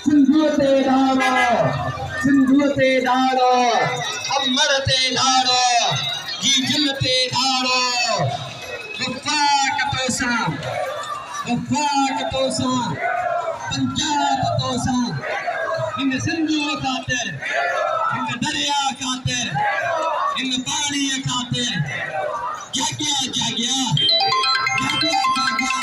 سنڌوء تي ڌاڙو، سنڌوء تي ڌاڙو، امڙ تي ڌاڙو، جيجل تي ڌاڙو، وفاق توسان، وفاق توسان، پنجاب توسان، هن سنڌوء خاطر، هن درياء خاطر، هن پاڻيء خاطر، جاڳيا جاڳيا، جاڳيا جاڳيا.